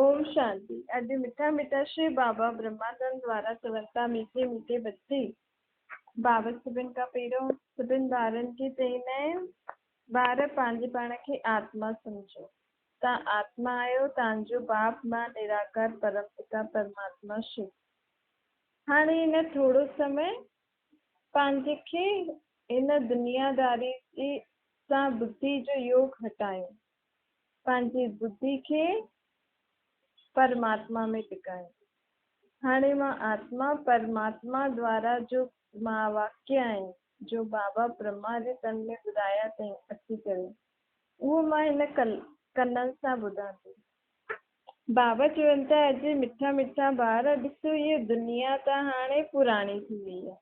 ओम शांति। अॼु मिठा मिठा श्री बाबा ब्रह्मानंद द्वारा चवनि था, मीठे मीठे बच्चे। बाबा सभिनि खां पहिरियों सभिनि ॿारनि खे चईंदा आहिनि, ॿार पंहिंजे पाण खे आत्मा सम्झो, तव्हां आत्मा आहियो, तव्हांजो बाप मां निराकार परमपिता परमात्मा शिव। हाणे हिन थोरो समय पंहिंजे खे हिन दुनियादारी जी सां बुद्धि जो योग हटायो, पंहिंजी बुद्धि खे परमात्मा में टिकायो। हाणे मां आत्मा परमात्मा द्वारा जो महावाक्य आहिनि, जो बाबा ब्रह्मा जे तन में ॿुधाया अथई अची करे, उहो मां हिन कननि सां ॿुधां थी। बाबा चवनि था, अॼु मिठा मिठा ॿार, ॾिसो हीअ दुनिया त हाणे पुराणी थी वई आहे,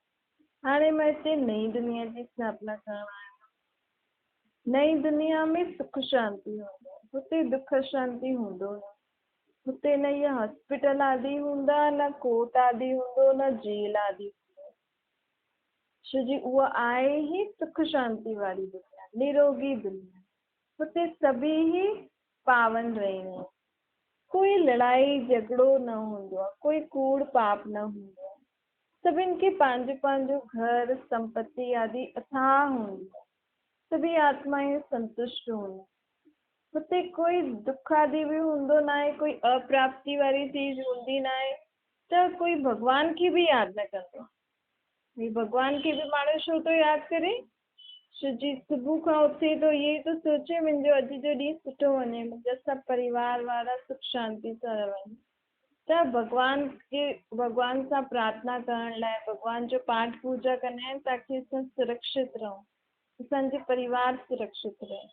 हाणे मां हिते नई दुनिया जी स्थापना करण आयो आहियां। नई दुनिया में सुख शांति हूंदो, हुते दुख शांति हूंदो न, हुते न इहा हॉस्पिटल आदि हूंदा, न कोर्ट आदि हूंदो, न जेल आदि हूंदो। छो जी उहा आहे ई सुख शांति वारी दुनिया, निरोगी दुनिया। हुते सभई ई पावन रहणा आहिनि, कोई लड़ाई झगड़ो न हूंदो आहे, कोई कूड़ पाप न हूंदो आहे। सभिनि खे पंहिंजो पंहिंजो घर संपत्ति आदि अथाह हूंदी आहे, सभई आत्माएं संतुष्ट हूंदियूं। हुते कोई दुख आदि बि हूंदो न आहे, कोई अप्राप्ति वारी चीज़ हूंदी न आहे, त कोई भॻवान खे बि यादि न कंदो। भई भॻवान खे बि माण्हू छो थो यादि करे? छो जी सुबुह खां उथे थो इहो ई थो सोचे मुंहिंजो अॼु जो ॾींहुं सुठो वञे, मुंहिंजा सभु परिवार वारा सुख शांति सां रहनि। त भॻवान सां प्रार्थना करण लाइ भॻवान जो पाठ पूजा कंदा आहिनि, ताकी असां सुरक्षित रहूं, असांजो परिवार सुरक्षित रहे।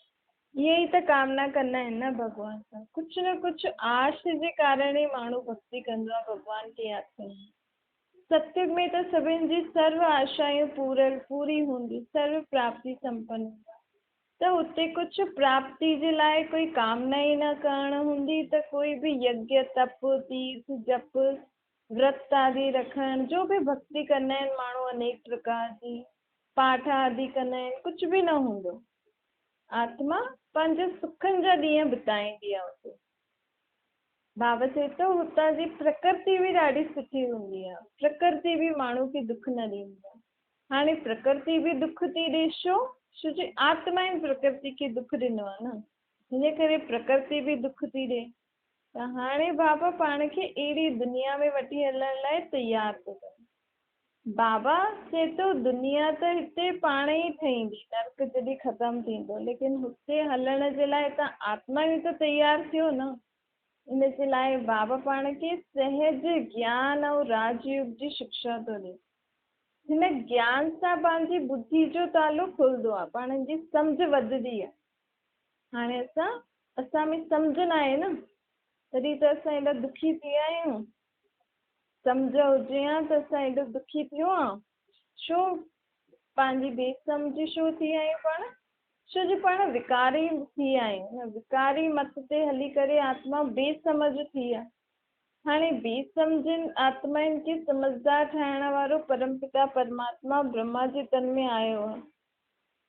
इहा ई त कामना कंदा आहिनि न भॻवान सां। कुझु न कुझु आश जे कारण ई माण्हू भक्ति कंदो आहे, भॻवान खे यादि कंदो आहे। सतयुग में त सभिनि जी सर्व आशायूं पूरी हूंदी, सर्व प्राप्ति संपन्न हूंदा। त हुते कुझु प्राप्ति जे लाइ कोई कामना ई न करण हूंदी, त कोई बि यज्ञ तप तीर्थ जप व्रत आदि रखण, जो बि भक्ति कंदा आहिनि माण्हू अनेक प्रकार जी पाठ आदि कंदा आहिनि, कुझु बि न हूंदो। आत्मा पंहिंजे सुखनि जा ॾींहं बिताईंदी आहे हुते। बाबा चए थो हुतां जी प्रकृति बि ॾाढी सुठी हूंदी आहे, प्रकृति बि माण्हू खे दुख न ॾींदी आहे। हाणे प्रकृति बि दुख थी ॾिए, छो? छो जो आत्मा ई प्रकृति खे दुख ॾिनो आहे न, हिन करे प्रकृति बि दुख थी ॾिए। त हाणे बाबा पाण खे अहिड़ी दुनिया में वठी हलण लाइ तयारु थो करे। बाबा चए थो दुनिया त हिते पाण ई ठहींदी, नरक जॾहिं ख़तमु थींदो, लेकिन हुते हलण जे लाइ त आत्मा ई त तयारु थियो न। इन जे लाइ बाबा पाण खे सहज ज्ञान ऐं राजयोग जी शिक्षा थो ॾिए। हिन ज्ञान सां पंहिंजी बुद्धि जो तालो खुलंदो आहे, पाण जी सम्झ वधंदी आहे। हाणे असां में सम्झ न आहे न, तॾहिं त असां एॾा दुखी थी विया आहियूं। सम्झ हुजे हा त असां एॾो दुखी थियो हा? छो पंहिंजी बेसम्झी छो थी विया आहियूं पाण? छो जो पाण विकारी थी विया आहियूं, विकारी मत ते हली करे आत्मा बेसमझ थी आहे। हाणे बेसमझनि आत्माउनि खे समझदार ठाहिण वारो परमपिता परमात्मा ब्रह्मा जे तन में आयो आहे।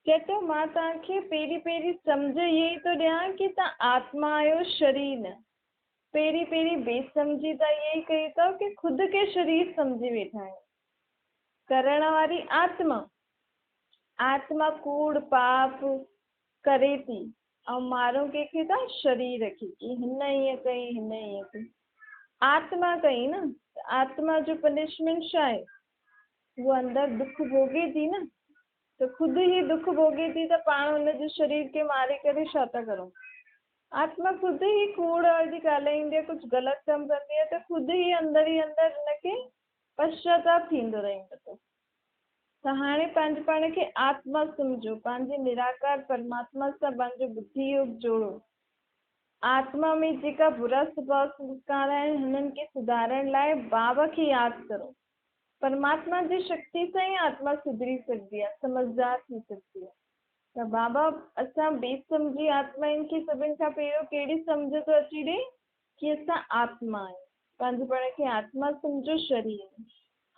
चए थो मां तव्हांखे पहिरीं पहिरीं सम्झ इहा ई थो ॾियां की तव्हां आत्मा आहियो, शरीर न। पहिरीं पहिरीं बेसमझी त इहा ई कई अथव की ख़ुदि खे शरीर सम्झी वेठा आहियो। करण वारी आत्मा, आत्मा कूड़ पाप करे थी ऐं मारो कंहिंखे था? शरीर खे, की हिन ईअं कई, हिन ईअं कई। आत्मा कई न, त आत्मा जो पनिशमेंट छा आहे? उहा अंदरि दुख भोगे थी न, त ख़ुदि ई दुख भोगे थी, त पाण हुनजो शरीर खे मारे करे छा था करूं? आत्मा ख़ुदि ई कूड़ आदि ॻाल्हाईंदी आहे, कुझु ग़लति कमु कंदी आहे, त ख़ुदि ई अंदरि ई अंदरि हुनखे पश्चाताप थींदो रहंदो अथसि। त हाणे पंहिंजे पाण खे आत्मा सम्झो, पंहिंजे निराकार परमात्मा सां पंहिंजो बुद्धि योग जोड़ो। आत्मा में जेका बुरा स्वभाव संस्कार आहिनि, हुननि खे सुधारण लाइ बाबा खे यादि करो। परमात्मा जी शक्ति सां ई आत्मा सुधरी सघंदी आहे, समझदार थी सघंदी आहे। त बाबा असां बेसमझी आत्माउनि खे सभिनि खां पहिरियों कहिड़ी सम्झ थो अची ॾिए? की असां आत्मा आहियूं। पंहिंजे पाण खे आत्मा सम्झो, शरीर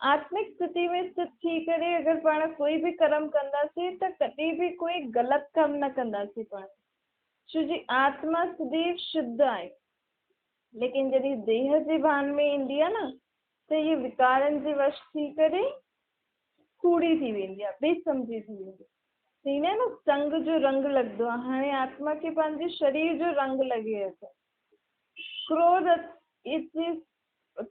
आत्मिक स्थिति में स्थित थी करे अगरि पाण कोई बि कर्म कंदासीं त कॾहिं बि कोई ग़लति कमु न कंदासीं पाण, छो जी आत्मा सदैव शुद्ध आहे। ليڪن جڏهن ديهه جي ڀان ۾ ايندي آهي نه ته هيء وڪارن جي وش ٿي ڪري ڪوڙي ٿي ويندي آهي، بي سمجهي ٿي ويندي آهي. چئيندا آهن نه سنگ جو رنگ لڳندو آهي، هاڻي آتما کي پنهنجي شرير جو رنگ لڳي اٿس. ڪروڌ اچي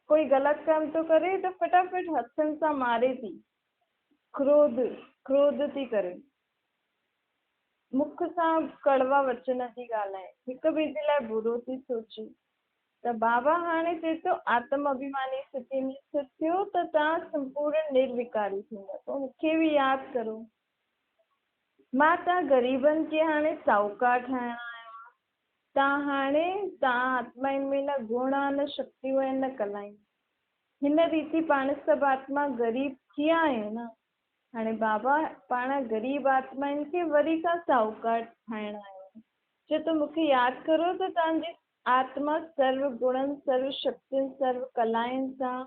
ڪوئي غلط ڪم ٿو ڪري ته فٽافٽ هٿن سان ماري ٿي، ڪروڌ ڪروڌ ٿي ڪري. مک سان ڪڙوا وچن ٿي ڳالهائي، هڪ ٻئي جي لاء برو ٿي سوچي ته بابا هاڻي چئي ٿو آتم اڀيماني اسٿتي ۾ اسٿت ٿيو ته توهان سمپورڻ نروڪاري ٿيندا. پوء مون کي به ياد ڪرو. مان توهان غريبن کي هاڻي ساهوڪار ٺاهڻ آيو آهيان. توهان هاڻي توهان آتمائن ۾ نه گڻ آهي نه شڪتيون آهن نه ڪلائون. هن ريتي پاڻ سڀ آتما غريب ٿيا آهيون نه. هاڻي بابا پاڻ غريب آتمائن کي وري کان ساهوڪار ٺاهڻ آيو آهي. چئي ٿو مون کي ياد ڪرو ته توهان جي آتما سرو گڻن، سرو شڪتين، سرو ڪلائن سان،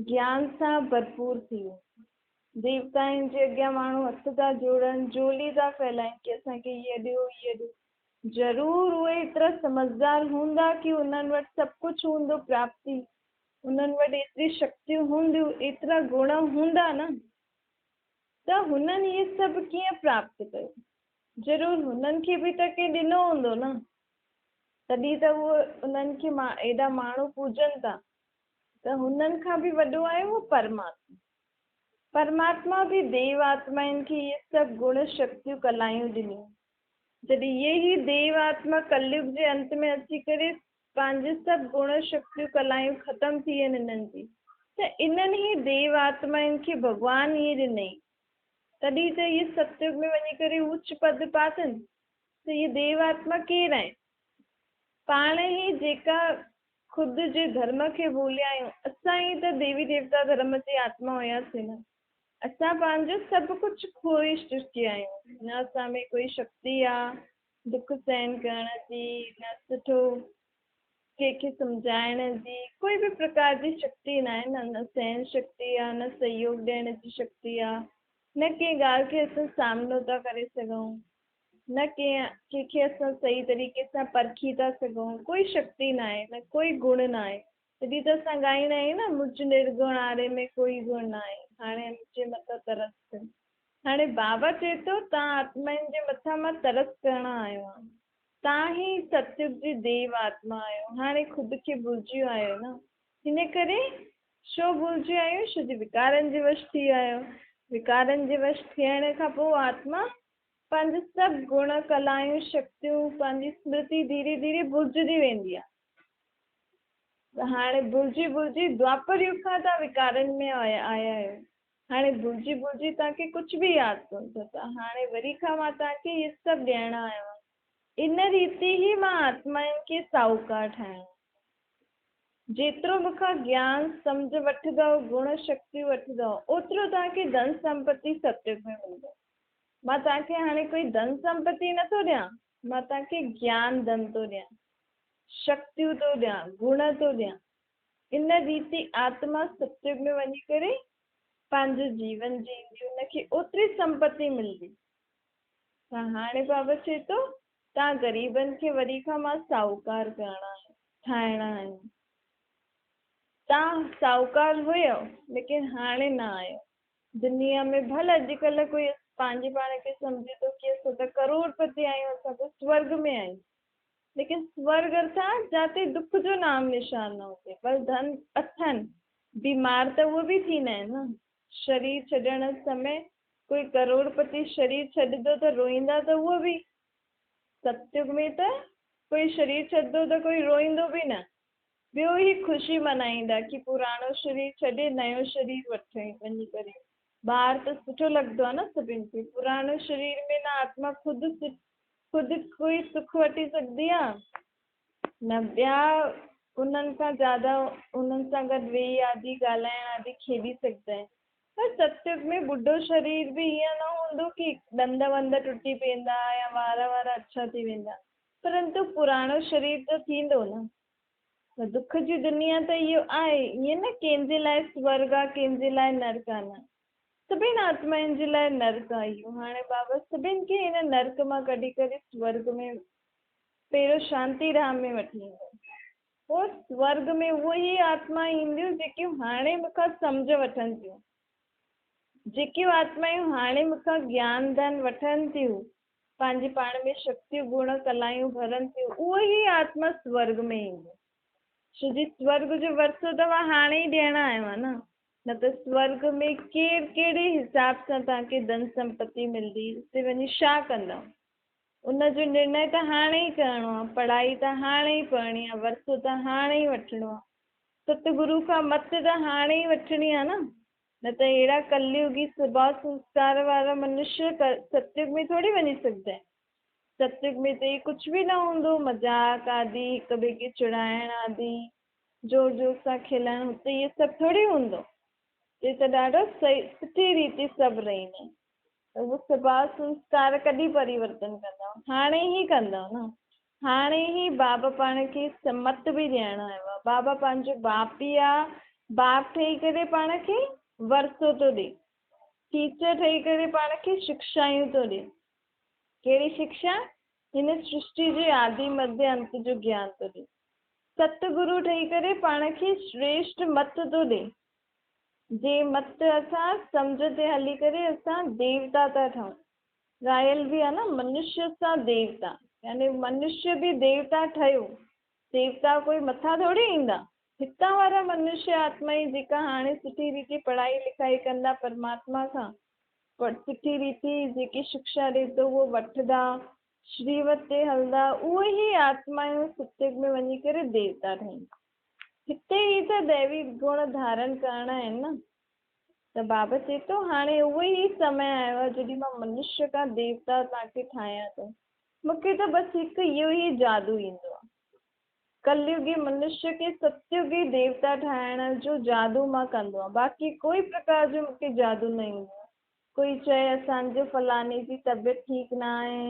گيان سان ڀرپور ٿي وڃي. ديوتائن جي اڳيان ماڻهو هٿ ٿا جوڙن، جهولي ٿا ڦهلائين ڪي اسان کي هيء ڏيو، هيء ڏيو. ضرور اهي ايترا سمجهدار هوندا ڪي انهن وٽ سڀ ڪجهه هوندو پراپتي. انهن وٽ ايتري شڪتيون هونديون، ايترا گڻ هوندا نه ته هنن اهي سڀ ڪيئن پراپت ڪيو؟ ضرور هنن کي به ته ڪنهن ڏنو هوندو نه، تڏهن ته اهو انهن کي ايڏا ماڻهو پوڄن ٿا ته هنن کان به وڏو آهي اهو پرماتما. پرماتما به ديو آتمائن کي اهي سڀ گڻ، شڪتيون، ڪلائون ڏنيون. جڏهن اهي ئي ديو آتما ڪليگ جي انت ۾ اچي ڪري پنهنجي سڀ گڻ شڪتيون ڪلائون ختم ٿي وين انهن جي ته انهن ئي ديو آتمائن کي ڀڳوان ائين ڏنئي تڏهن ته اهي ستيگ ۾ وڃي ڪري اوچ پد پاتن ته اهي ديو آتما ڪير آهن؟ پاڻ ئي جيڪا خود جي ڌرم کي ڀوليا آهيون اسان ئي ته ديوي ديوتا ڌرم جي آتما هياسين نه اسان پنهنجو سڀ ڪجهه کوئي چڪيا آهيون نه اسان ۾ ڪوئي شڪتي آ دک سهن ڪرڻ جي، نه سٺو ڪنهن کي سمجهائڻ جي ڪوئي به پرڪار جي شڪتي ناهي نه نه سهن شڪتي آ نه سهيوگ ڏيڻ جي شڪتي آ نه ڪنهن ڳالهه کي اسان سامنو ٿا ڪري سگهون نه ڪنهن ڪنهن کي اسان صحيح طريقي سان پرکي ٿا سگهون ڪوئي شڪتي ناهي نه ڪوئي گڻ ناهي تڏهن ته اسان ڳائيندا آهيون نه مجهه نرگڻ آري ۾ ڪوئي گڻ ناهي هاڻي منهنجي مٿان ترس ڪر. هاڻي بابا چئي ٿو، تان آتمائن جي مٿان مان ترس ڪرڻ آيو آهيان. تان ئي ستيگ جي ديو آتما آهيو. هاڻي خود کي ڀلجي ويا آهيو نه؟ هن ڪري ڇو ڀلجي ويا آهيو؟ ڇو جو وڪارن جي وش ٿي ويا آهيو. وڪارن جي وش ٿيڻ کان پوء آتما پنهنجا سڀ گڻ، ڪلائون، شڪتيون، پنهنجي سمرتي ڌيري ڌيري ڀلجندي ويندي آهي. ته هاڻي ڀلجي ڀلجي دوآپر يگ کان تان وڪارن ۾ آيا آهيو. هاڻي ڀلجي ڀلجي توهان کي ڪجهه به ياد ڪونه ٿو ته هاڻي وري کان مان توهان کي اهي سڀ ڏيڻ آيو آهيان. ان ريتي ئي مان آتمائن کي ساهوڪار ٺاهڻ آيو آهيان. جيترو مون کان گيان، سمجهه وٺندؤ، گڻ، شڪتيون وٺندؤ، اوترو توهان کي ڌن سمپتي ستيگ ۾ ملندو. مان توهان کي هاڻي ڪوئي ڌن سمپتي نه ٿو ڏيان، مان توهان کي گيان ڌن ٿو ڏيان، شڪتيون ٿو ڏيان، گڻ ٿو ڏيان. ان ريتي آتما ستيگ ۾ وڃي ڪري پنهنجو جيون جيئندي، ان کي اوتري سمپتي ملندي. ته هاڻي بابا چئي ٿو، توهان غريبن کي وري کان مان ساهوڪار ڪرڻا آهن، ٺاهڻا آهن. توهان ساهوڪار هيؤ، ليڪن هاڻي نه آهيو. دنيا ۾ ڀل اڄڪلهه ڪوئي پنهنجي پاڻ کي سمجهي ٿو ڪي اسان ته ڪروڙپتي آهيون، اسان ته سورڳ ۾ آهيون. ليڪن سورڳ ارٿات جاتي دک جو نام نشان نه هجي، پر ڌن اٿن، بيمار ته اهي به ٿيندا آهن نه. شرير ڇڏڻ سمي ڪوئي ڪروڙپتي شرير ڇڏندو ته روئيندا ته اهي به. ستيگ ۾ ته ڪوئي شرير ڇڏندو ته ڪوئي روئيندو به نه. ٻيو ئي خوشي منائيندا ڪي پراڻو شرير ڇڏي نيو شرير وٺي وڃي ڪري. ٻاهر ته سٺو لڳندو آهي نه سڀن کي. پراڻو شرير ۾ نه آتما خود خود ڪوئي سک وٺي سگهندي آ نه ٻيا انهن کان زياده انهن سان گڏ ويهي آدي ڳالهائڻ آدي کيڏي سگهندا آهن پر ستيگ ۾ ٻڍو شرير به ائين نه هوندو ڪي ڏند وند ٽٽي پيندا يا وار وار اڇا ٿي ويندا پرنتو پراڻو شرير ته ٿيندو نه ته دک جي دنيا ته اهو آهي ائين نه ڪنهن جي لاء سورڳ آ ڪنهن جي لاء نرڪ آ نه سڀني آتمائن جي لاء نرڪ آهي اهو. هاڻي بابا سڀن کي هن نرڪ مان ڪڍي ڪري سورڳ ۾ پهريون شانتي ڌام ۾ وٺي ايندو. پوء سورڳ ۾ اهي ئي آتما اينديون جيڪيون هاڻي مون کان سمجهه وٺن ٿيون. جيڪيون آتمائون هاڻي مون کان گيان ڌن وٺن ٿيون، پنهنجي پاڻ ۾ شڪتيون گڻ ڪلائون ڀرن ٿيون، اهي ئي آتما سورڳ ۾ اينديون. ڇو جي سورڳ جو ورثو توهان هاڻي ئي ڏيڻ آيو آهيان نه، نه ته سورڳ ۾ ڪير ڪهڙي حساب سان توهان کي ڌن سمپتي ملندي، اتي وڃي ڇا ڪندؤ؟ ان جو نرڻي ته هاڻي ئي ڪرڻو آهي، پڙهائي ته هاڻي ئي پڙهڻي آهي، ورثو ته هاڻي ئي وٺڻو آهي، ستگرو کان مت ته هاڻي ئي وٺڻي آهي نه، نه ته اهڙا ڪليوگي سڀاء سنسڪار وارا منشيه ستيوگ ۾ ٿوري وڃي سگهندا آهن. ستيوگ ۾ ته اهي ڪجهه به نه هوندو، مذاق آدي، هڪ ٻئي کي چڙائڻ آدي، زور زور سان کلڻ، هتي اهي سڀ ٿوري هوندو. هتي ته ڏاڍو سٺي ريتي سڀ رهندا آهن. ته اهو سڀاء سنسڪار ڪڏهن پريورتن ڪندؤ؟ هاڻي ئي ڪندؤ نه. هاڻي ئي بابا پاڻ کي سمت به ڏيڻ آيو آهي. بابا پنهنجو باپ ئي آ. باپ ٺهي ڪري پاڻ کي ورثو ٿو ڏي. ٽيچر ٺهي ڪري پاڻ کي شڪشايون ٿو ڏي. ڪهڙي شڪشا؟ هن سرشٽي جي آدي مڌيه انت جو گيان ٿو ڏي. ستگرو ٺهي ڪري پاڻ کي شريشٽ مت ٿو ڏي. جي مت اسان سمجهه تي هلي ڪري اسان ديوتا ٿا ٺهون. ڳايل به آهي نه منشيه سان ديوتا يعني منشيه به ديوتا ٺهيو. ديوتا ڪوئي مٿان ٿوري ايندا. هتان وارا منشيه آتما ئي جيڪا هاڻي سٺي ريتي پڙهائي لکائي ڪندا پرماتما کان سٺي ريتي جيڪي شڪشا ڏي ٿو اهو وٺندا شريوت تي هلندا اهي ئي آتمايون ستيگ ۾ وڃي ڪري ديوتا ٺهيندا. هتي ئي ته ديوي گڻ ڌارڻ ڪرڻا آهن نه. ته بابا چئي ٿو هاڻي اهو ئي سمي آيو آهي جڏهن مان منشيه کان ديوتا توهان کي ٺاهيان ٿو. مون کي ته بس هڪ اهو ئي جادو ايندو آهي. ڪليوگي منشيه کي ستيوگي ديوتا ٺاهڻ جو جادو مان ڪندو آهيان. باقي ڪوئي پرڪار جو مون کي جادو نه ايندو آهي. ڪوئي چئي اسان جو فلاڻي جي طبيعت ٺيڪ نه آهي،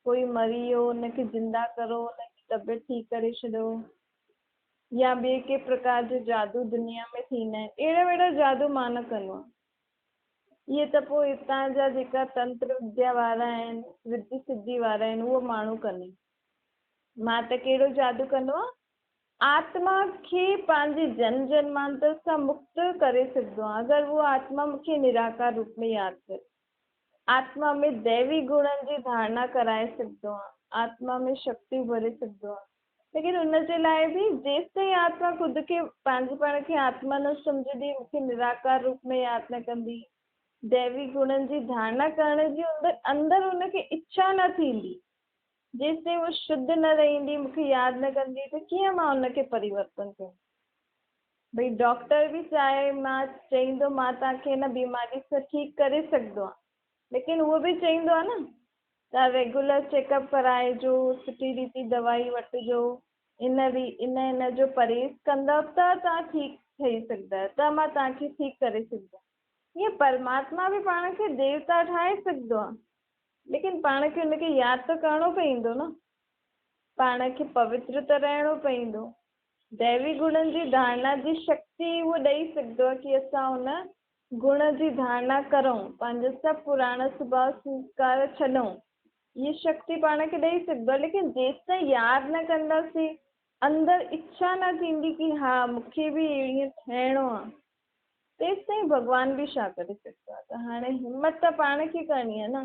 ڪوئي مري ويو ان کي زنده ڪرو، ان جي طبيعت ٺيڪ ڪري ڇڏيو. يا ٻئي ڪنهن پرڪار جو جادو دنيا ۾ ٿيندا آهن، اهڙا وهڙا جادو مان نه ڪندو آهيان. اهي ته پوء هتان جا جيڪا تنتر وديا وارا آهن، رڌي سڌي وارا آهن، اهو ماڻهو ڪندا آهن. مان ته ڪهڙو جادو ڪندو آهيان؟ آتما کي پنهنجي جنم جنمانتر سان مڪت ڪري سگهندو آهيان، اگر اهو آتما مون کي نراڪار روپ ۾ ياد ڪري. آتما ۾ ديوي گڻن جي ڌارڻا ڪرائي سگهندو آهيان، آتما ۾ شڪتيون ڀري سگهندو آهيان. ليڪن ان جي لاء به جيستائين آتما خود کي پنهنجي پاڻ کي آتما نه سمجهندي، مون کي نراڪار روپ ۾ ياد نه ڪندي، ديوي گڻن جي ڌارڻا ڪرڻ جي اندر ان کي اڇا نه ٿيندي، جيستائين هوء شڌ نه رهندي، مون کي ياد نه ڪندي ته ڪيئن مان ان کي پريورتن ڪيان؟ ڀئي ڊاڪٽر به چاهي مان چئيندو مان توهان کي هن بيماري سان ٺيڪ ڪري سگهندو آهيان، ليڪن اهو به چئيندو آهي نه توهان ريگيولر چيڪ اپ ڪرائجو، سٺي ريتي دوائي وٺجو، ان ري ان ان جو پرهيز ڪندؤ ته توهان ٺيڪ ٺهي سگهندا آهيو ته مان توهان کي ٺيڪ ڪري سگهندم. ائين پرماتما به پاڻ کي ديوتا ٺاهي سگهندو آهي، ليڪن پاڻ کي ان کي ياد ته ڪرڻو پوندو نه، پاڻ کي پوتر ته رهڻو پوندو. ديوي گڻن جي ڌارڻا جي شڪتي اهو ڏئي سگهندو آهي ڪي اسان ان گڻ جي ڌارڻا ڪرون، پنهنجا سڀ پراڻا سڀاء سنسڪار ڇڏون، هيء شڪتي پاڻ کي ڏئي سگهبو آهي، ليڪن جيستائين ياد نه ڪنداسين، اندر اڇا نه ٿيندي ڪي ها مون کي به ائين ٺهڻو آهي، تيستائين ڀڳوان به ڇا ڪري سگهندو آهي. ته هاڻي همت ته پاڻ کي ڪرڻي آهي نه.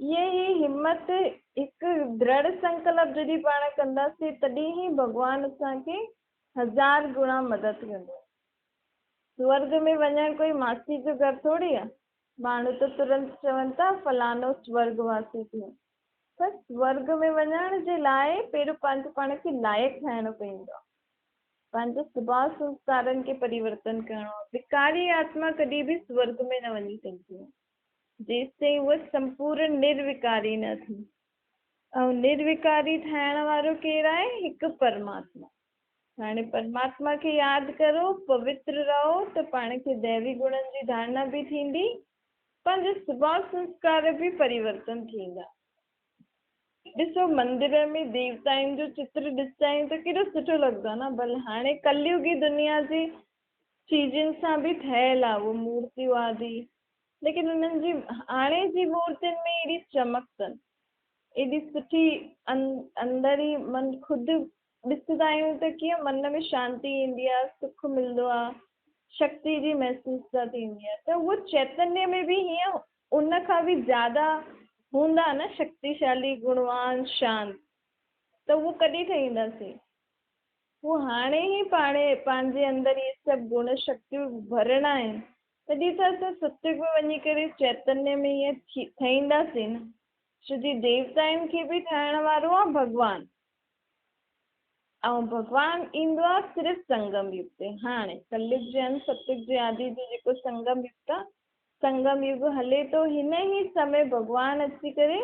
اها ئي همت هڪ درڙ سنڪلپ جڏهن پاڻ ڪنداسين، تڏهن ئي ڀڳوان اسان کي هزار گڻا مدد ڪندو. سورڳ ۾ وڃڻ ڪوئي ماسي جو گهر ٿوري آ. ماڻهو ته ترنت چون ٿا فلاڻو سورڳ واسي ٿيو. پر سورڳ ۾ وڃڻ جي لاء پهريون پنهنجو پاڻ کي لائق ٺاهڻو پوندو آ. پنهنجي سڀاء سنسڪارن کي پريورتن ڪرڻو آ. وڪاري آتما ڪڏهن به سورڳ ۾ نه وڃي سگهندي آ. جيستائين هوء سمپورن نروڪاري نه ٿئي. ۽ نروڪاري ٺاهڻ وارو ڪير آهي؟ هڪ پرماتما. هاڻي پرماتما کي ياد ڪرو، پوتر رهو ته پاڻ کي ديوي گڻن جي ڌارڻا به ٿيندي، پنهنجو سڀاء سنسڪار به پريورتن ٿيندا. ڏسو مندر ۾ ديوتائن جو چتر ڏسندا آهيون ته ڪيڏو سٺو لڳندو آهي نه، ڀل هاڻي ڪليوگي دنيا جي چيزن سان به ٺهيل آهي اهو مورتيون آدي، ليڪن انهن جي هاڻي جي مورتين ۾ ايڏي چمڪ اٿن، ايڏي سٺي اندر ئي من خود ڏسندا آهيون ته ڪيئن من ۾ شانتي ايندي آهي، سک ملندو آهي، شڪتي جي محسوستا ٿيندي آهي ته اهو چيتنيه ۾ به هيئن ان کان به زياده هوندا نه شڪتيشالي، گڻوان، شانت ته اهو ڪڏهن ٺهينداسين؟ هو هاڻي ئي پاڻي پنهنجي اندر اهي سڀ گڻ شڪتيون ڀرڻا آهن تڏهن ته اسان ستيگ ۾ وڃي ڪري چيتنيه ۾ ائين ٺهينداسين نه. ڇو جي ديوتائن کي به ٺاهڻ وارو آهي ڀڳوان. ۽ ڀڳوان ايندو آ صرف سنگم يگ تي. هاڻي ڪليگ جي انت ستيگ جي آدي جو جيڪو سنگم يگ آ، سنگم يگ هلي ٿو هن ئي سمي ڀڳوان اچي ڪري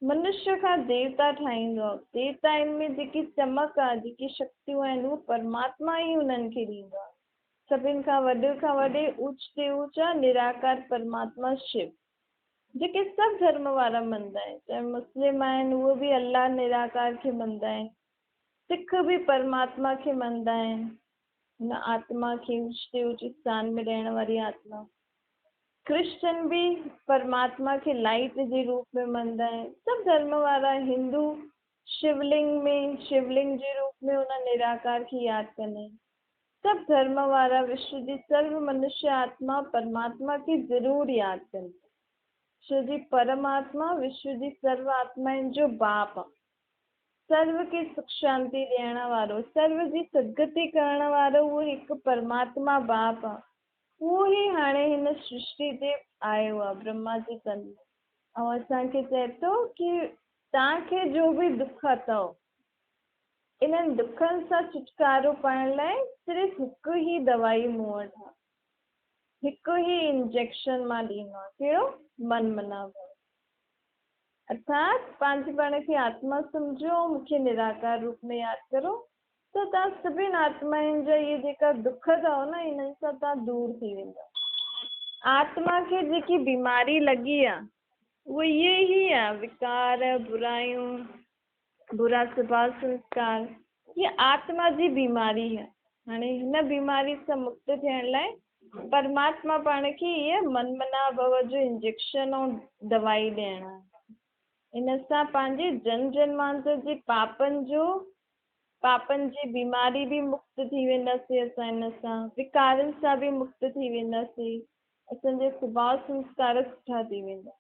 منشيه کان ديوتا ٺاهيندو آ. ديوتائن ۾ جيڪي چمڪ آ، جيڪي شڪتيون آهن اهو پرماتما ئي انهن کي ڏيندو آ. سڀن کان وڏي کان وڏي اوچ تي اوچ آ نراڪار پرماتما شو. جيڪي سڀ ڌرم وارا مڃدا آهن، چاهي مسلم آهن اهي به الله نراڪار کي مڃدا آهن، سک به پرماتما کي مڃدا آهن، هن آتما کي اوچ تي اوچ اسٿان ۾ رهڻ واري آتما، ڪرسچن به پرماتما کي لائيٽ جي روپ ۾ مڃدا آهن، سڀ ڌرم وارا هندو شولنگ ۾ شولنگ جي روپ ۾ ان نراڪار کي ياد ڪندا آهن. سڀ ڌرم وارا وشو جي سرو منشيه آتما پرماتما کي ضرور ياد ڪن ٿا. ڇو جي پرماتما وشو جي سرو آتمائن جو باپ آ. سرو کي سک شانتي ڏيڻ وارو، سرو جي سدگتي ڪرڻ وارو اهو هڪ پرماتما باپ آ. اهو ئي هاڻي هن سرشٽي تي آيو آ برهما جي تن ۾. ۽ اسان کي چئي ٿو ڪي توهان کي جو به دک اٿئو انهن دکن سان ڇوٽڪارو پائڻ لاء صرف هڪ ئي دوائي مون وٽ آ، هڪ ئي انجيڪشن مان ڏيندو آهيان، ڪهڙو؟ من منا ڀو. ارٿات پنهنجي پاڻ کي آتما سمجهو ۽ مون کي نراڪار روپ ۾ ياد ڪرو ته توهان سڀني آتمائن جا اهي جيڪا دک اٿو نه انهن سان توهان دور ٿي ويندؤ. آتما کي جيڪي بيماري لڳي آ اهو اهي ئي آ، وڪار، برايون، برا سڀاء سنسڪار، هيء آتما جي بيماري آهي. هاڻي هن بيماري سان مڪت ٿيڻ لاء پرماتما پاڻ کي هيء من منا ڀو جو انجيڪشن ۽ دوائي ڏيڻ آهي. ان سان پنهنجي جن جنمانتر جي پاپن جو پاپن جي بيماري به مڪت ٿي وينداسين اسان ان سان وڪارن سان به مڪت ٿي وينداسين اسان جا سڀاء سنسڪار سٺا ٿي ويندا.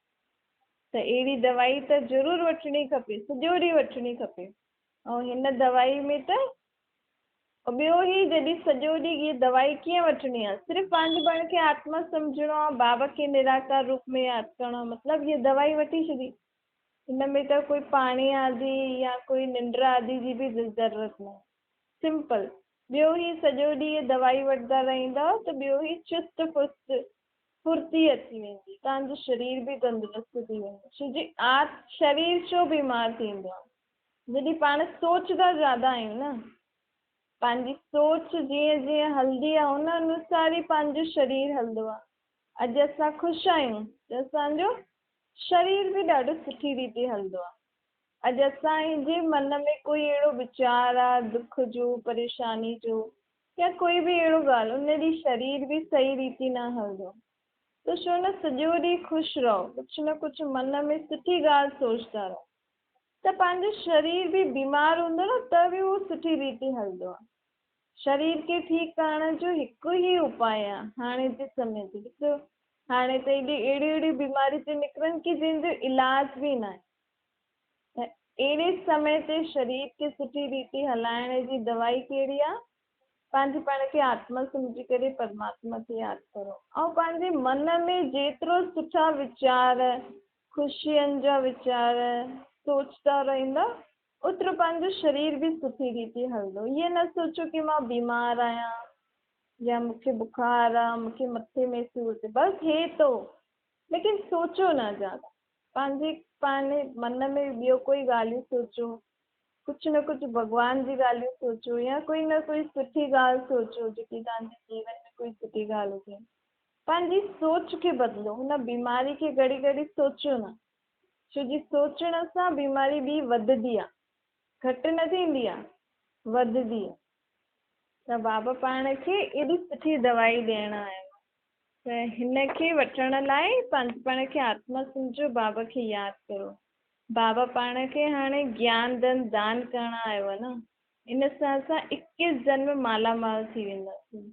ته اهڙي دوائي ته ضرور وٺڻي کپي، سڄو ڏينهن وٺڻي کپي ۽ هن دوائي ۾ ته ٻيو هي جڏهن سڄو ڏينهن هيء دوائي ڪيئن وٺڻي آهي؟ صرف پنهنجي پاڻ کي آتما سمجهڻو آهي، بابا کي نراڪار روپ ۾ ياد ڪرڻو آهي، مطلب هيء دوائي وٺي ڇڏي. هن ۾ ته ڪوئي پاڻي آدي يا ڪوئي ننڊ آدي جي به ضرورت ناهي. سمپل. ٻيو هي سڄو ڏينهن هيء دوائي وٺندا رهندؤ ته ٻيو هي چست ڦست ڦرتي اچي ويندي، توهان جو شرير به تندرست ٿي ويندو، ڇو جي آت شرير ڇو بيمار ٿيندو آهي؟ جڏهن پاڻ سوچدا زياده آهيون نه، پنهنجي سوچ جيئن جيئن هلندي آهي ان انوسار ئي پنهنجو شرير هلندو آهي. اڄ اسان خوش آهيون ته اسان جو شرير به ڏاڍو سٺي ريتي هلندو آهي. اڄ اسان جي من ۾ ڪوئي اهڙو ويچار آهي دک جو، پريشاني جو يا ڪوئي به اهڙو ڳالهه ان ڏينهن شرير به صحيح ريتي نه هلندو ته ڇو نه سڄو ڏينهن خوش رهو ڪجهه نه ڪجهه من ۾ سٺي ڳالهه سوچدا رهو ته پنهنجو شرير به بيمار هوندو نه ته به اهو سٺي ريتي هلندو آهي شرير کي ٺيڪ ڪرڻ جو هڪ ئي اپاء آهي هاڻي جي سمي تي ڏسو هاڻي ته ايڏي اهڙيون اهڙيون بيماريون ٿيون نڪرن ڪي جنهن جو علاج به ناهي ته اهڙي سمي تي شرير کي سٺي ريتي هلائڻ جي دوائي ڪهڙي آ؟ پنهنجي پاڻ کي آتما سمجهي ڪري پرماتما کي ياد ڪرو ۽ پنهنجي من ۾ جيترو سٺا ويچار، خوشين جا ويچار سوچدا رهندا اوترو پنهنجو شرير به سٺي ريتي هلندو. ائين نه سوچو ڪي مان بيمار آهيان يا مون کي بخار آ، مون کي مٿي ۾ سور ٿئي، بس ٿئي ٿو ليڪن سوچو نه زياده. پنهنجي پنهنجي من ۾ ٻيو ڪوئي ڳالهيون سوچو، ڪجهه نه ڪجهه ڀڳوان جي ڳالهيون سوچو يا ڪوئي نه ڪوئي سٺي ڳالهه سوچو جيڪي توهان جي جيون ۾ ڪوئي سٺي ڳالهه هجي. پنهنجي سوچ کي بدلو، هن بيماري کي گهڙي گهڙي سوچيو نه، ڇو جي سوچڻ سان بيماري ٻي وڌندي آ، گهٽ نه ٿيندي آ، وڌندي آ. ته بابا پاڻ کي ايڏي سٺي دوائي ڏيڻ آيو آ. ته هن کي وٺڻ لاء پنهنجي پاڻ کي آتما سمجهو، بابا کي ياد ڪرو. بابا پاڻ کي هاڻي گيان ڌن دان ڪرڻ آيو آهي نه. ان سان اسان اڪيس جنم مالا مال ٿي وينداسين.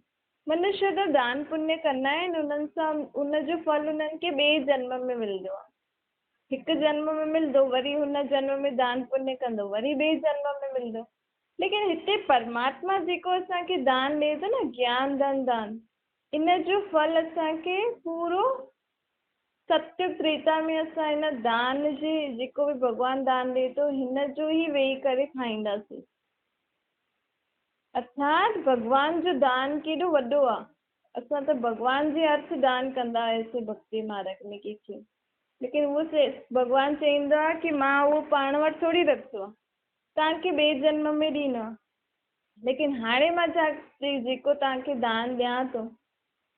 منشيه ته دان پڃ ڪندا آهن، انهن سان ان جو ڦل انهن کي ٻئي جنم ۾ ملندو آهي. هڪ جنم ۾ ملندو، وري هن جنم ۾ دان پڃ ڪندو، وري ٻئي جنم ۾ ملندو. ليڪن هتي پرماتما جيڪو اسان کي دان ڏئي ٿو نه، گيان ڌن دان، ان جو ڦل اسان کي پورو ستيگ تريتا ۾ اسان هن دان جي جيڪو به ڀڳوان دان ڏئي ٿو هن جو ئي ويهي ڪري کائينداسين. ارٿات ڀڳوان جو دان ڪيڏو وڏو آ. اسان ته ڀڳوان جي ارٿ دان ڪندا هياسين ڀڳتي مارگ ۾ ڪنهن کي، ليڪن اهو ڀڳوان چئيندو آ ڪي مان اهو پاڻ وٽ ٿوري رکيو آ، توهان کي ٻئي جنم ۾ ڏيندو آ. ليڪن هاڻي مان ڇا جيڪو توهان کي دان ڏيان ٿو،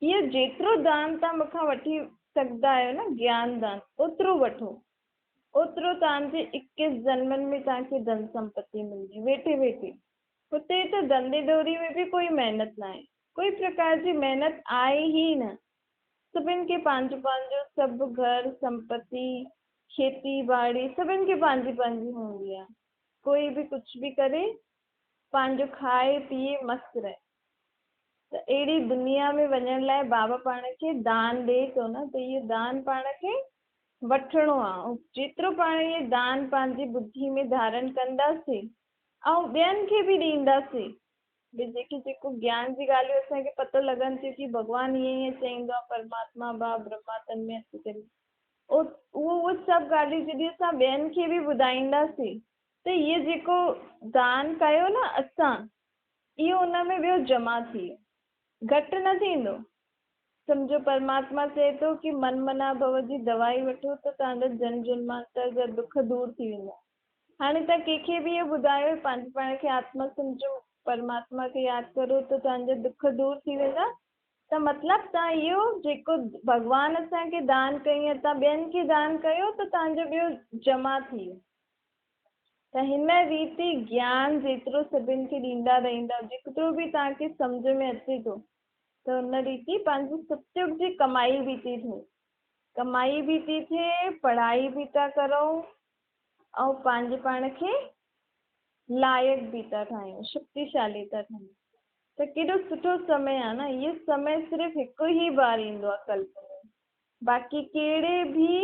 اهو جيترو دان توهان مون کان وٺي سگهندا آهيو نه گيان دان، اوترو وٺو، اوترو توهان جي اڪيس جنمن ۾ توهان کي ڌن سمپتي ملندي ويٺي ويٺي. هتي ته ڌنڌي ڏوري ۾ به ڪوئي محنت ناهي، ڪوئي پرڪار جي محنت آهي ئي نه. سڀن کي پنهنجو پنهنجو سڀ گهر، سمپتي، کيتي ٻاڙي سڀن کي پنهنجي پنهنجي هوندي آهي. ڪوئي به ڪجهه به ڪري پنهنجو کائي پيئي مست رهي. ته اهڙي دنيا ۾ وڃڻ لاء بابا پاڻ کي دان ڏئي ٿو نه، ته اهو دان پاڻ کي وٺڻو آ. ۽ جيترو پاڻ اهي دان پنهنجي ٻڌي ۾ ڌارڻ ڪنداسين ۽ ٻين کي به ڏينداسين، ڀئي جيڪي جيڪو گيان جي ڳالهيون اسان کي پتو لڳن ٿيون ڪي ڀڳوان ائين ائين چئيندو آ، پرماتما باب برهما تن ۾ اچي ڪري اهو اهو سڀ ڳالهيون جڏهن اسان ٻين کي به ٻڌائينداسين ته هيء جيڪو دان ڪيو نه اسان، اهو ان ۾ ٻيو جمع ٿي ويو، گهٽ نه ٿيندو. سمجهو پرماتما چئي ٿو ڪي من منا ڀو جي دوائي وٺو ته توهان جا جنم جنمانتر جا دک دور ٿي ويندا. هاڻي توهان ڪنهن کي به اهو ٻڌايو، پنهنجي پاڻ کي آتما سمجهو، پرماتما کي ياد ڪرو ته توهان جا دک دور ٿي ويندا، ته مطلب توهان اهو جيڪو ڀڳوان اسان کي دان ڪئي ۽ توهان ٻين کي دان ڪيو ته توهان جو ٻيو جمع ٿي ويو. ته هن ريت گيان جيترو سڀن کي ڏيندا رهندا، جيترو به توهان کي سمجهه ۾ اچي ٿو ته ان ريت پنهنجي ستيگ جي ڪمائي به ٿي ٿئي. ڪمائي به ٿي ٿئي، پڙهائي به ٿا ڪرون ۽ پنهنجي پاڻ کي لائق به ٿا ٺاهيون، شڪتيشالي ٿا ٺاهيون. ته ڪيڏو سٺو سمي آهي نه، اهو سمي صرف هڪ ئي بار ايندو آهي ڪلپ ۾، باقي ڪهڙي به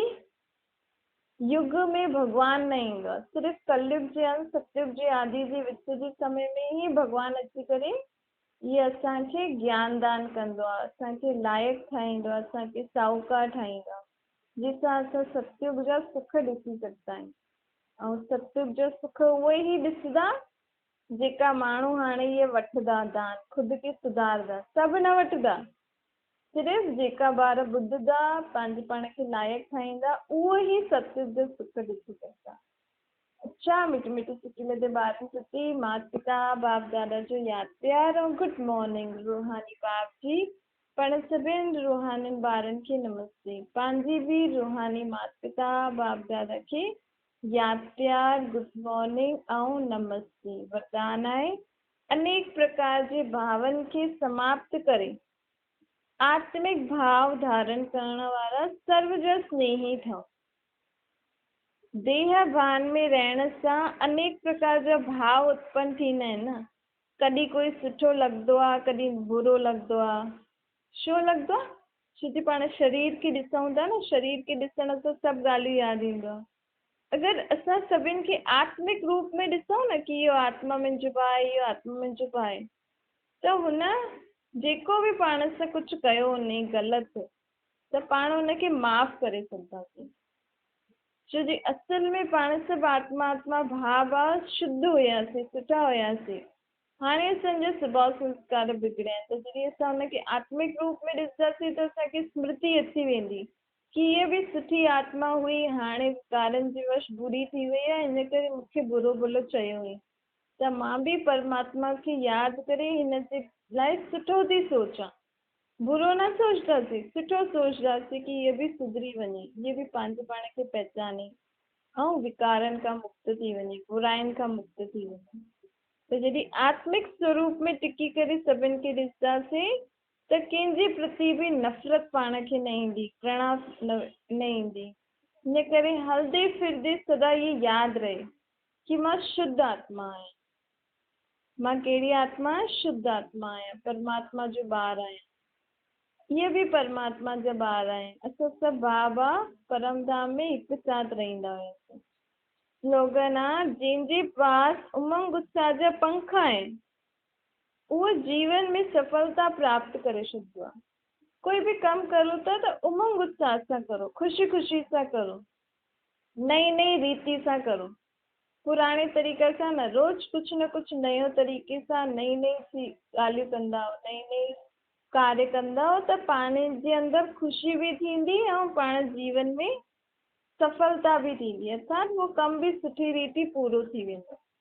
يگ ۾ ڀڳوان نه ايندو آهي، صرف ڪليگ جي انت ستيگ جي آدي جي وچ جي سمي ۾ ئي ڀڳوان اچي ڪري اهي اسان کي گيان دان ڪندو آهي، اسان کي لائق ٺاهيندو آهي، اسان کي ساهوڪار ٺاهيندو آهي، جنهن سان اسان ستيگ جا سک ڏسي سگهندا آهيون ۽ ستيگ جو سک اهي ئي ڏسندا جيڪا ماڻهو هاڻي اهي وٺندا دان، خود کي سڌارندا، سڀ نه وٺندا. صرف جيڪا ٻار ٻڌندا، پنهنجي پاڻ کي لائق ٺاهيندا، اهو ئي ستيگ جو سک ڏسي سگهندا. اڇا مٺي مٺي سڪيلي تي ٻارن پرتي مات پتا باپ دادا جو ياد پيار ۽ گڊ مارننگ روحاني باپ جي پڻ سڀين روحانين ٻارن کي نمستي پنهنجي به روحاني مات پتا باپ دادا کي ياد پيار گڊ مارننگ ۽ نمستي وردان آهي انيڪ پرڪار جي ڀاون کي سماپت ڪري، آتمڪ ڀاو ڌارڻ ڪرڻ وارا سرو جا سنيهي ٺهو. ديهه ڀان ۾ رهڻ سان انيڪ پرڪار جا ڀاو اتپن ٿيندا آهن نه. ڪڏهن ڪوئي سٺو لڳندو آهي، ڪڏهن برو لڳندو آهي. ڇو لڳندو آهي؟ ڇو جي پاڻ شرير کي ڏسون ٿا نه، شرير کي ڏسڻ سان سڀ ڳالهيون ياد اينديون آهن. اگر اسان سڀن کي آتمڪ روپ ۾ ڏسون نه ڪي اهو آتما منهنجو ڀاء آهي، اهو آتما منهنجو ڀاء آهي ته هن جيڪو به پاڻ سان ڪجهه ڪيو هونئي غلط ته پاڻ هن کي معاف ڪري سگهنداسين. ڇو جي اصل ۾ پاڻ سڀ آتما آتما ڀاء ڀاء شڌ هياسين، سٺا هياسين. هاڻي اسان جا سڀاء سنسڪار بگڙيا آهن ته جڏهن اسان هن کي آتمڪ روپ ۾ ڏسنداسين ته اسان کي سمرتي اچي ويندي ڪي هيء به سٺي آتما هئي، هاڻي وڪارن جي وش بري ٿي وئي آهي، ان ڪري مون کي برو ڀلو چيو هئين ته مان به پرماتما کي ياد ڪري هن جي لاء سٺو ٿي سوچان. برو نه سوچنداسين، سٺو سوچنداسين ڪي هيء به سڌري وڃي، هيء به پنهنجي پاڻ کي پهچاني ۽ وڪارن کان مڪت ٿي وڃي، براين کان مڪت ٿي وڃي. ته جڏهن آتمڪ سوروپ ۾ ٽڪي ڪري سڀن کي ڏسنداسين ته ڪنهن جي پرتي به نفرت پاڻ کي نه ايندي، گهڻا نه ايندي. ان ڪري هلندي ڦرندي سدا هيء ياد رهي ڪي مان شڌ آتما آهيان. مان ڪهڙي آتما آهيان؟ شڌ آتما آهيان، پرماتما جو ٻار آهيان. اهي به پرماتما جا ٻار آهن. اسان سڀ ڀاء ڀاء پرم ڌام ۾ هڪ ساٿ رهندا هياسين. سلوگن آ، جنهن جي پاس امنگ اتساهه جا پنک آهن، اهو جيون ۾ سڦلتا پراپت ڪري ڇڏندو آ. ڪوئي به ڪم ڪرو ٿا ته امنگ اتساهه سان ڪرو، خوشي خوشي سان ڪرو، نئين نئين ريتي سان ڪرو. پراڻي طريقي سان نه، روز ڪجهه نه ڪجهه نيو طريقي سان نئين نئين ڳالهيون ڪندا آهيو، نئين نئين ڪاريه ڪندا آهيو ته پاڻ جي اندر خوشي به ٿيندي ۽ پاڻ جيون ۾ سڦلتا به ٿيندي، ارٿات اهو ڪم به سٺي ريتي پورو ٿي ويندو.